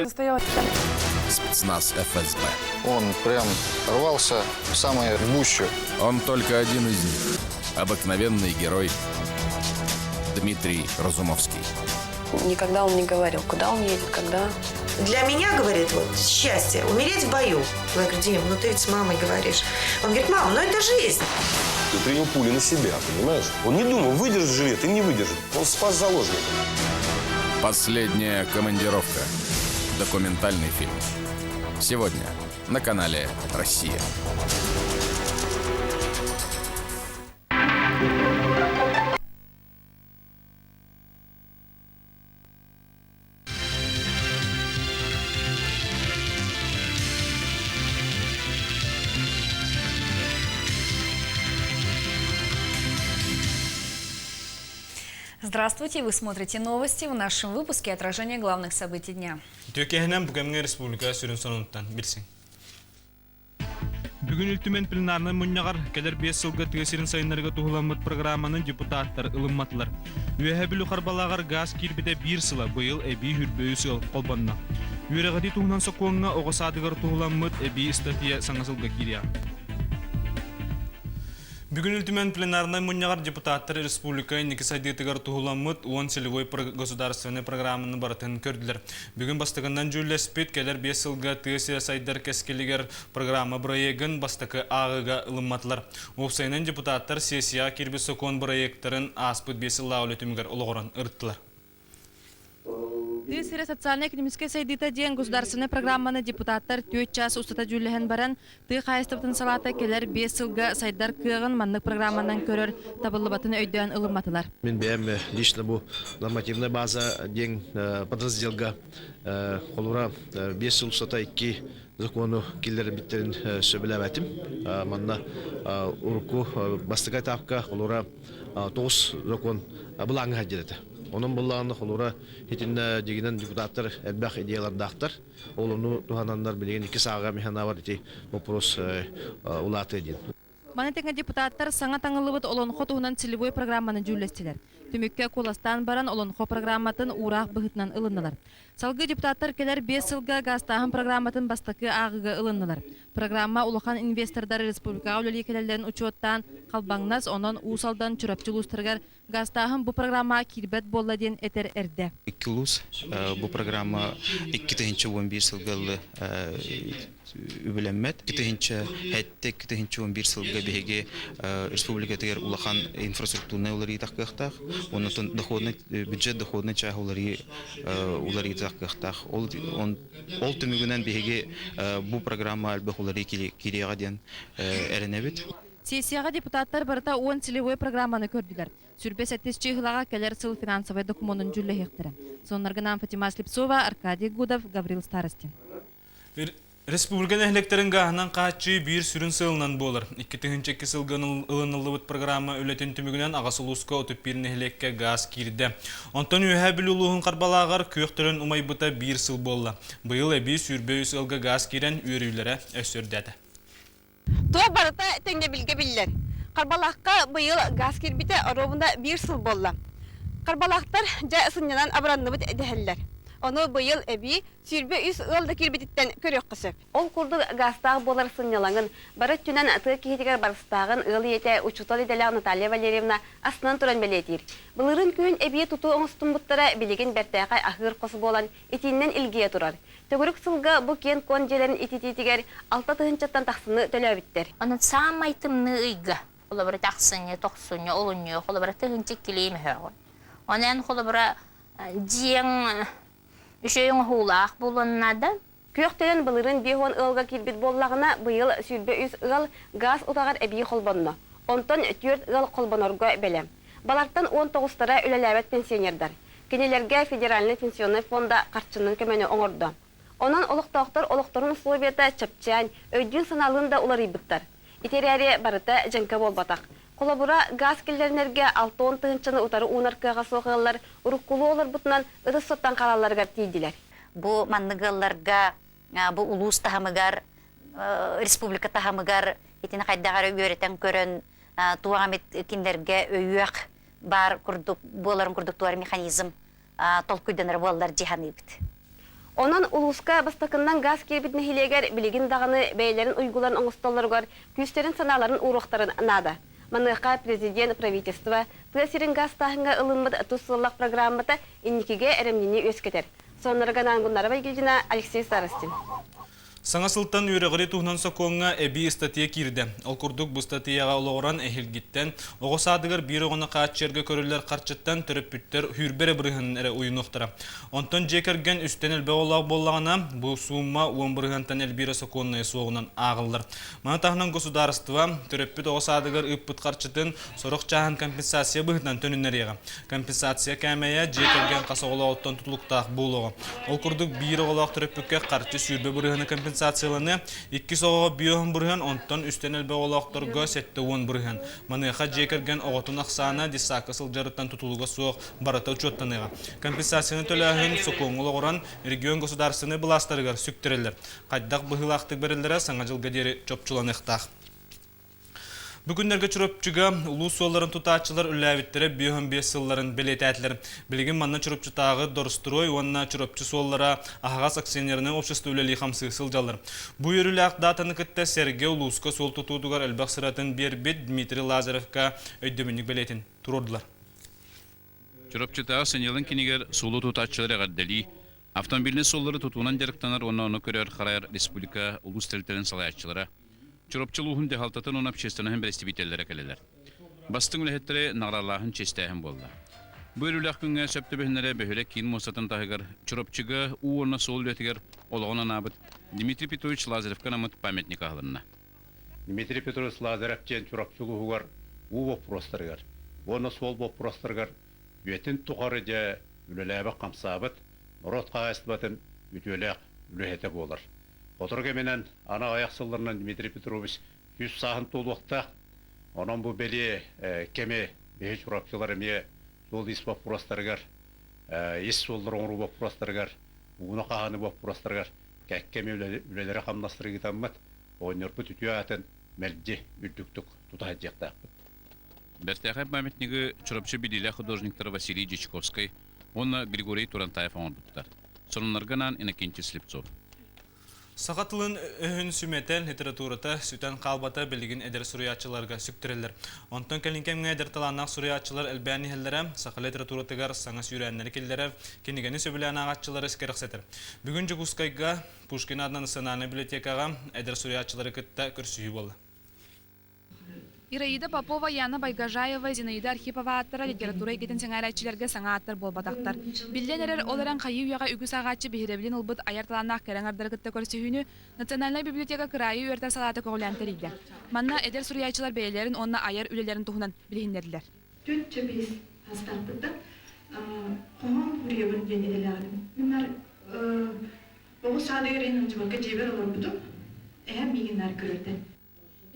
Спецназ ФСБ. Он прям рвался в самую гущу. Он только один из них. Обыкновенный герой Дмитрий Разумовский. Никогда он не говорил, куда он едет, когда. Для меня, говорит, вот, счастье, умереть в бою. Я говорю, Дим, ну ты ведь с мамой говоришь. Он говорит, мам, ну это жизнь. Ты принял пули на себя, понимаешь? Он не думал, выдержит жилет или не выдержит. Он спас заложника. Последняя командировка. Документальный фильм. Сегодня на канале «Россия». Здравствуйте, вы смотрите новости. В нашем выпуске отражение главных событий дня. Үтүө киэһэнэн бу кэмҥэ республика сүрүн сонунуттан билсиҥ. Бүгүн Ил Түмэн пленарнай мунньаҕар кэлэр 5 сылга тыа сирин сайыннарыга туһуламмыт программаны депутаттар ылымматылар. Үөһэ Бүлүү Харбалааҕар гаас киирбитэ биир сыла, быйыл эбии үрбөйү сыал холбонно. Үөрэҕирии туһунан сокуоҥҥа оҕо саадыгар туһуламмыт эбии ыстатыйа саҥа сылга киириэҕэ. Бүгүн Ил Түмэн пленарнай мунньаҕар депутаттар республика инники сайдыытыгар туһуламмыт 10 целевой государственнай программаны барытын көрдүлэр. Бүгүн бастакынан дьүүллэспит кэлэр 5 сылга тыа сирэ сайдар кэскилигэр программа бырайыагын бастакы ааҕыыга ылымматылар. Уопсайынан депутаттар сессияҕа киирбит сокуон бырайыактарын ааспыт 5 сыллаах үлэ түмүгэр олоҕуран ырыттылар. Тыа сирэ социальнай-экономическай сайдыыта диэн государственнай программаны депутаттар 4 чаас устата дьүүллэһэн баран, тыа хаһаайыстыбатын салаата кэлэр 5 сылга сайдар кыаҕын маннык программанан көрөр табыллыбатын өйдөөн ылымматылар. Мин бэйэм лично бу нормативная база диэн подразделга холура 5 сыл устата икки закону киллэрбиттэрин сөбүлээбэтим. Манна урукку бастакы этапка холура 9 закон былааҥҥа сылдьар этэ. Онон буллаҕына холура итиннэ дьигинэн депутаттар элбэх идеялардаахтар. Ол ону туһананнар билигин икки сааҕа механавар ити вопрос улаатыа диэн. Маны тэҥэ депутаттар саҥа таҥыллыбыт Олонхо туһунан целевой программаны дьүүллэстилэр. Түмүккэ куоластаан баран Олонхо программатын уураах быһыытынан ылыннылар. Салгыы депутаттар кэлэр 5 сылга гаастааһын программатын бастакы ааҕыыга ылыннылар. Программа улахан инвестордар республикаҕа үлэлии кэлэллэрин учуоттаан халбаҥнас, онон Уус Алдан, Чурапчы улуустарыгар Гаастааһын бу программаҕа киирбэт буолла диэн этэр эрдэ. Икки улуус бу программа 2011 сылга ылы үбүлэммэт. 2007 2011 сылга биһиги республикатыгар улахан инфраструктурнай уларыйыы таххыахтаах. Оннотон доходный бюджет доходный чааһы уларыйыы уларыйыы таххыахтаах. Ол ол түмүгүнэн биһиги бу программа элбэх уларыйыы киириэҕэ диэн эрэнэбит. Сессияҕа депутаттар барыта 10 целевой программаны көрдүлэр. Сүрбэ сэттис чыыһылаҕа кэлэр сыл финансовай докумуонун дьүүллэһиэхтэрэ. Соннаргынан Фатима Слепцова, Аркадий Гудов, Гаврил Старостин. Республика нэһилиэктэрин гааһынан хааччыы биир сүрүн сыалынан буолар. 2002 сылга ылыныллыбыт программа үлэтин түмүгүнэн аҕыс улууска 31 нэһилиэккэ гаас киирдэ. Онтон Үөһээ Бүлүү улууһун Харбалааҕар күөх төлөн умайбыта биир сыл буолла. Быйыл эбии 23 ыалга гаас киирэн үөрүүлэрэ өссө үрдээтэ. Туох барыта тэҥнэбилгэ биллэр. Харбалаахха быйыл гаас киирбитэ оруобуна биир сыл буолла. Харбалаахтар дьэ сынньанан абыранныбыт дэһэллэр. Ону быйыл эбии 23 ыал да киирбититтэн көрүөххэ сөп. Ол курдук гаастаах буолар сынньалаҥын, бары өттүнэн тыа киһитигэр барыстааҕын ыал ийэтэ учуутал идэлээх Наталья Валерьевна астынан туран бэлиэтиир. Былырыын күһүн эбии тутуу оҥостуммуттара билигин бэртээхэй аһыыр хос буолан итииннэн илгийэ турар. Төгүрүк сылга бу киэн-куон дьиэлэрин ититиитигэр 6 тыһыынчаттан тахсыны төлөөбүттэр. Онон саамай тымныы ыйга, холобура тахсынньы, тохсунньу, олунньу, холобура тыһыынча иккилии мөһөөҕүн. Онон холобура дьиэҥ үчүгэй оҥоһуулаах буолуон наада. Күөх төлөн былырыын 50 ыалга киирбит буоллаҕына, быйыл 23 ыал гаас утаҕар эбии холбонно. Онтон 4 ыал холбонорго бэлэм. Балартан 19-тара үлэлээбэт пенсионердар. Кинилэргэ Федеральнай пенсионнай фонда харчынан көмөнү оҥордо. Онон олохтоохтор олохторун условията чэпчээн, өйдүүн-санаалыын да уларыйбыттар. Ити эрээри барыта дьэҥкэ буолбатах. Холобура, гаас киллэринэргэ 60 тыһыынчаны утары уунар кыаҕа суох ыаллар уруккулуу олорбутунан ытыс соттон хаалалларыгар тиийдилэр. Бу маннык ыалларга бу улуус таһымыгар, республика таһымыгар итини хайдах эрэ үөрэтэн көрөн туох эмит кинилэргэ өйүөх баар курдук буоларын курдук туар механизм толкуйданар буоллар дии саныыбыт. Онон улууска бастакыннан газ киирбит нэһилиэгэр билигин даҕаны бэйэлэрин уйгуларын оҥостоллоругар күүстэрин-санааларын ууруохтарын наада. Маныаха президент, правительство тыа сирин гаастааһыҥҥа ылыммыт тус сыаллаах программата инникигэ эрэмньини үөскэтэр. Соннорго Гуннара Байгильдина, Алексей Старостин. Саҥа сылтан үөрэҕирии туһунан сокуоҥҥа эбии ыстатыйа киирдэ. Ол курдук бу ыстатыйаҕа олоҕуран эһиилгиттэн оҕо саадыгар биир оҕону хааччыйарга көрүллэр харчыттан төрөппүттэр сүүрбэ эрэ бырыһыанын эрэ уйунуохтара. Онтон дьиэ кэргэн үстэн элбэх оҕолоох буоллаҕына, бу суумма уон бырыһыантан элбиирэ сокуоннайа суоҕунан ааҕыллар. Маны таһынан государство төрөппүт оҕо саадыгар ыыппыт харчытын сорох чааһын компенсация быһыытынан төнүннэриэҕэ. Компенсация кээмэйэ дьиэ кэргэн хас оҕолооҕуттан тутулуктаах буолуоҕа. Ол курдук биир оҕолоох төрөппүккэ харчы 20 бырыһыана компенсацияланыа, иккис оҕоҕо 50 бырыһыан, онтон үстэн элбэх оҕолоохторго 70 бырыһыан. Маныаха дьиэ кэргэн оҕотун ахсаана детсадка сылдьарыттан тутулуга суох барыта учуоттаныаҕа. Компенсацияны төлөөһүн сокуоҥҥа олоҕуран регион государственнай былаастарыгар сүктэриллэр. Хайдах быһыылаахтык бэриллэрэ Саҥа дьылга диэри чопчуланыахтаах. Бу күннэргэ Чурапчыга улуус суолларын тутааччылар үлэлээбиттэрэ 55 сылларын бэлиэтээтилэр. Билигин манна Чурапчытааҕы Дорстрой уонна Чурапчы суоллара аһаҕас акционернай общество үлэлии-хамсыы сылдьаллар. Бу үөрүүлээх даатаны кытта сэргэ улууска суол тутуутугар элбэх сыратын биэрбит Дмитрий Лазаревка өйдөбүнньүк бэлиэтин туруордулар. Чурапчытааҕы сынньалаҥ кинигэр суолу тутааччылар эҕэрдэлии, автомобильнай суоллары тутуунан дьарыктанар уонна ону көрөр-харайар республика улуус тэрилтэлэрин салайааччылара, Чурапчы улууһун дьаһалтатын уонна общественноһын бэрэстэбиитэллэрэ кэлэлэр. Бастыҥ үлэһиттэри наҕараалааһын чиэстээһин буолла. Бу үөрүүлээх күҥҥэ сөп түбэһиннэрэ бөһүөлэк киин муостатын таһыгар Чурапчыга уу уонна суол үлэтигэр олоҕун анаабыт Дмитрий Петрович Лазаревка анаммыт памятник аһылынна. Дмитрий Петрович Лазарев диэн Чурапчы улууһугар уу боппуруостарыгар уонна суол боппуруостарыгар үйэтин тухары дьэ үлэлээбит-хамсаабыт норуот хаһаайыстыбатын үтүөлээх үлэһитэ буолар. Сотору кэминэн аны аҕыйах сылларынан Дмитрий Петрович 100 сааһын туолуохтаах. Онон бу бэлиэ кэми биһи чурапчылар эмиэ суол-иис боппуруостарыгар, ис суоллары оҥоруу боппуруостарыгар, ууну хаһааныы боппуруостарыгар кэккэ эмиэ үлэлэри хамнастары ыытаммыт, оҕонньорбут үтүө аатын мэлдьи үрдүктүк тута сылдьыахтаахпыт. Бэртээхэй памятнигы Чурапчы билиилээх художниктара Василий Дьячковскай уонна Григорий Турантаев оҥорбуттар. Сонуннарга анаан Иннокентий Слепцов. Саха тылын өһүн сүмэтэ, литературата сүтэн хаалбата билигин эдэр суруйааччыларга сүктэрэллэр. Онтон кэлин кэмҥэ эдэр талааннаах суруйааччылар элбээн иһэллэрэ, саха литературатыгар саҥа сүүрээннэри киллэрэр, кинигэни сөбүлээн ааҕааччылары кэрэхсэтэр. Бүгүн Дьокуускайга Пушкин аатынан национальнай библиотекаҕа эдэр суруйааччылары кытта көрсүһүү буолла. Ираида Попова, Яна Байгожаева, Зинаида Архипова ааттара литература эйгэтин сэҥээрээччилэргэ саҥа ааттар буолбатахтар. Биллэн эрэр, ол эрэн хайыы үйэҕэ үгүс ааҕааччы биһирэбилин ылбыт айар талааннаах кэрэ аҥардары кытта көрсүһүүнү Национальнай библиотека кыраайы үөрэтэр салаата көҕүлээн тэрийдэ. Манна эдэр суруйааччылар бэйэлэрин уонна айар үлэлэрин туһунан билиһиннэрдилэр. Түөрт чэбиис састаахпыттан хоһоон суруйабын диэн идэлээҕим. Мин оҕо саадыгар иһин сылдьыбакка дьиэбэр олорбутум. Эһэм миигин наар көрөрдө.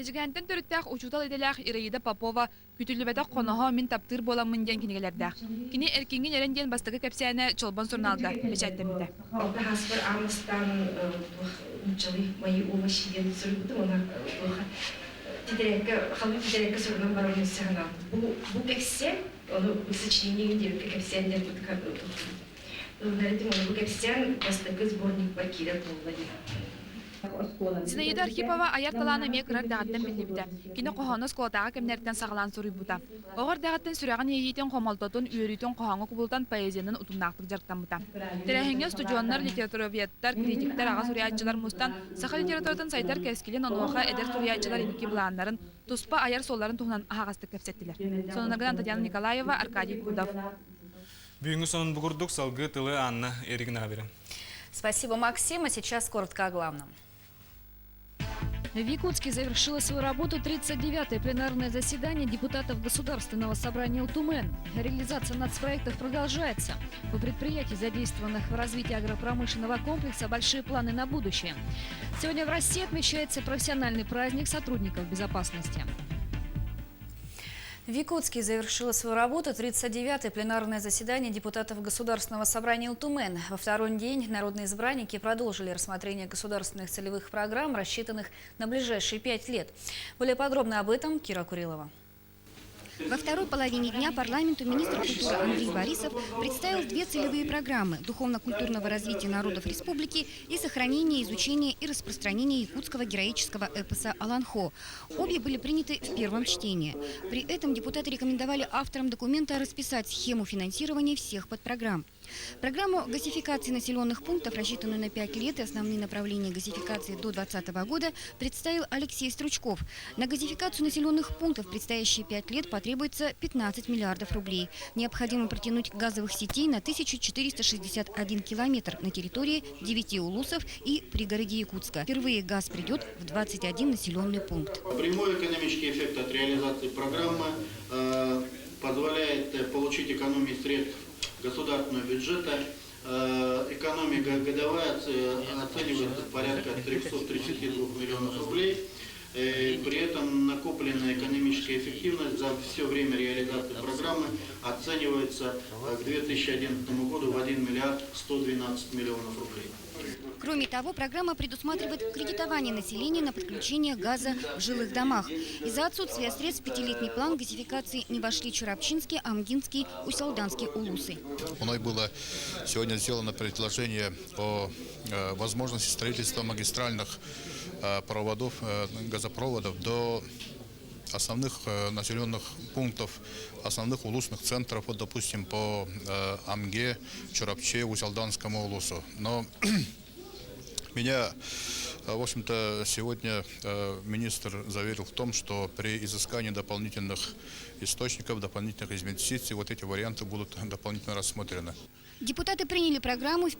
Эдьигээнтэн төрүттээх учуутал идэлээх Ираида Попова «Күтүллүбэтэх хоноһо, мин таптыыр буоламмын» диэн кинигэлэрдээх. Кини «Эркиҥҥин эрэн» диэн бастакы кэпсээнэ Чолбон сурунаалга бэчээттэммитэ. Алта сааспар аан бастаан нууччалыы «Мои овощи» диэн суруйбутум уонна титирээккэ халыҥ титирээккэ сурунан баран санаабытым. Бу бу кэпсээн, ону сочинение диэбиккэ кэпсээн диэн ылынар этим, ону бу кэпсээн бастакы сборникпар киирэр буолла диэн. Зинаида Архипова айар талаана эмиэ кыра эрдэҕиттэн биллибитэ. Кини хоһоону оскуолатааҕы кэмнэриттэн саҕалаан суруйбута. Оҕо эрдэҕиттэн сүрэҕин иэйиитин, хомолтотун, үөрүүтүн хоһооҥҥо кубулутан поэзиянан утумнаахтык дьарыктаммыта. Тэрээһиҥҥэ устудьуоннар, литературоведтар, критиктэр, аҕа суруйааччылар мустан саха литературатын сайдар кэскилин, онуоха эдэр суруйааччылар инники былааннарын, туспа айар суолларын туһунан аһаҕастык кэпсэттилэр. Сонуннаргынан Татьяна Николаева, Аркадий Кудов. Бүгүҥҥү сонун бу курдук салгыы тылы Анна Еригина берем. Спасибо, Максим. А сейчас коротко о главном. В Якутске завершило свою работу 39-е пленарное заседание депутатов Государственного собрания УТУМЭН. Реализация нацпроектов продолжается. У предприятий, задействованных в развитии агропромышленного комплекса, большие планы на будущее. Сегодня в России отмечается профессиональный праздник сотрудников безопасности. В Якутске завершило свою работу 39-е пленарное заседание депутатов Государственного собрания УТУМЭН. Во второй день народные избранники продолжили рассмотрение государственных целевых программ, рассчитанных на ближайшие 5 лет. Более подробно об этом Кира Курилова. Во второй половине дня парламенту министр культуры Андрей Борисов представил две целевые программы – духовно-культурного развития народов республики и сохранения, изучения и распространения якутского героического эпоса «Олонхо». Обе были приняты в первом чтении. При этом депутаты рекомендовали авторам документа расписать схему финансирования всех подпрограмм. Программу газификации населенных пунктов, рассчитанную на 5 лет и основные направления газификации до 2020 года, представил Алексей Стручков. На газификацию населенных пунктов в предстоящие 5 лет потребуется 15 миллиардов рублей. Необходимо протянуть газовых сетей на 1461 километр на территории 9 улусов и пригороде Якутска. Впервые газ придет в 21 населенный пункт. Прямой экономический эффект от реализации программы позволяет получить экономию средств государственного бюджета. Экономия годовая оценивается в порядка 332 миллионов рублей. При этом накопленная экономическая эффективность за все время реализации программы оценивается к 2011 году в 1 миллиард 112 миллионов рублей. Кроме того, программа предусматривает кредитование населения на подключение газа в жилых домах. Из-за отсутствия средств в пятилетний план газификации не вошли Чурапчинский, Амгинский, Усть-Алданский улусы. Мной было сегодня сделано предложение о возможности строительства магистральных проводов, газопроводов до основных населенных пунктов, основных улусных центров, вот, допустим, по Амге, Чурапче, Усть-Алданскому улусу. Но меня, в общем-то, сегодня министр заверил в том, что при изыскании дополнительных источников, дополнительных инвестиций, вот эти варианты будут дополнительно рассмотрены. Депутаты приняли программу в